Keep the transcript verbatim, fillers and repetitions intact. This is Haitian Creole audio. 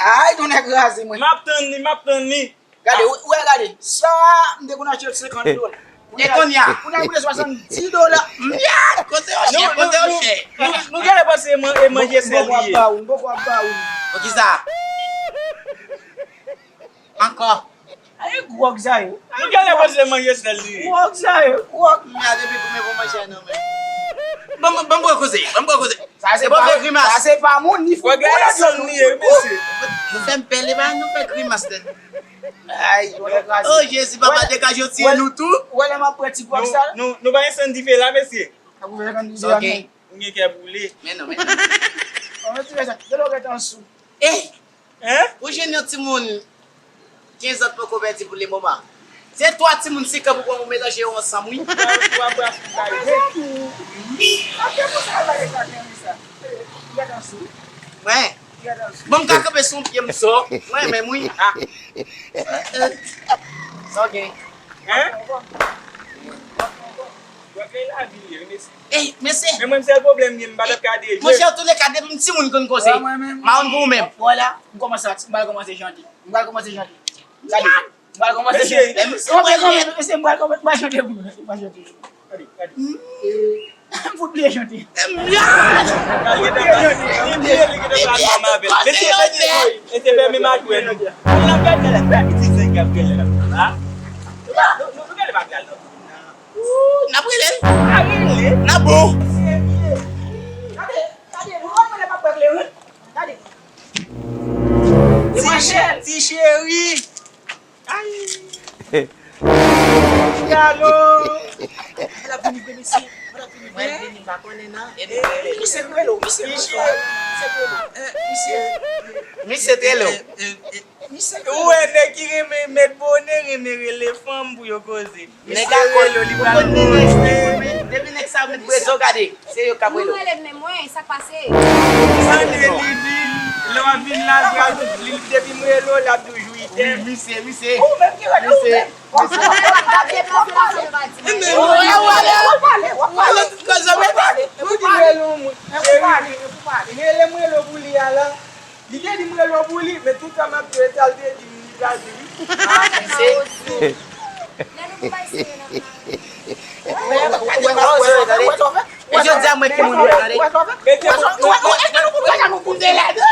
Ay, tonnè kraze mwen. M ap tann li, m ap tann li. Gade, ou wè, gade. Sa, m te konn achte l senkant dola. E kounye a? Kounye a, m koute swasanndis dola. Myad! Kote yo chè, kote yo chè? Nou, nou genlè panse e man-, e manje sèl li ye. M poko ap ba ou, m poko ap ba ou. Poukisa? Ankò. Ay, gwòg sa yo. Nou genlè panse e manje sèl li ye. Gwòg sa yo, gwòg. Myad, epi koumen pou manje a nan men. Ban m, ban m pran koze, ban m pran koze. Sa se pa, sa se pa moun, ni fout. Wè, gade sanm li ye, wi, mesye. Nou fè m pè, li ba nou fè grimas tèt. Ay, tonnè kraze. Oh, Jezi, papa, degaje w, tiye nou tou. Ou wè lè m ap pran ti gwòg sa? Nou, nou pa gen sann dife la, mesye. Sa pou fè sann dife la, men. Ou gen kè boule. Men non, men non. Bon, men ti mesye, de lò gentan sou. Ey! Hein? Ou jwenn yon timoun kenz an poko pèdi pou le moman. Se twa timoun senk an pou pran ou melanje yo ansanm, wi. Mwen, bon, m ka kanpe sou yon pye m sò. Mwen menm, wi. Ah. Sa w gen? Hein? Ey, mesye. Men mwen, m sèl pwoblèm m gen, m pa t ap ka de je. Monchè, antouleka, depi m timoun konn koze. Mwen menm. Mawoun pou ou menm. Vwala, m kòmanse, m pral kòmanse chante. M pral kòmanse chante. Gade, m pral kòmanse chante. Mesye. Mesye, m pral kòmanse, m pral chante pou nou. M pral chante. Gade, gade. M fout bliye chante. M bliye chante. M bliye chante. M bliye chante. Mesye, mesye, mesye, fèmen m a jwe nou. N ap gade la, gade ti zen k ap gade la. Nou, nou, nou gade bagay la. Ooh, n ap rele l. N a rele. N a bon. Serye. Gade, gade, nou wè mwen lè m ap pran kleren. Gade. Ti chè-, ti cheri. Ay. Galo. L ap vini vre, mesye. L ap vini vre. Mwen vini, m pa konnen non. Misye trelo, misye trelo. Misye trelo. Misye. Misye trelo. Ou wè nèg ki renmen met bone, renmen rele fanm pou yo koze. Nèg a kòl yo, li pral konn nèg, depi nèg sa met prezon, gade, se yo k ap rele w. Nou rele m menm, wi, sa k pase? Tande li di, lè w ap vin la, li, depi m rele w, l ap di w jwi tè. Wi, misye, misye. Ou menm ki rele ou menm. Misye. W ap deplase la, sa nou pa di. W ap pale, w ap pale, w ap pale. Ou di m rele yon moun. Cheri, rele m rele w pou li a la. Li te di m rele w pou li, men tout sa m ap di w, e sa l te di m, li pral di wi. Ah, men se. Lè nou pou bay serye nan. E jodi a mwen ki moun yo, tande. Èske nou pou pran jan nou pou te lè de?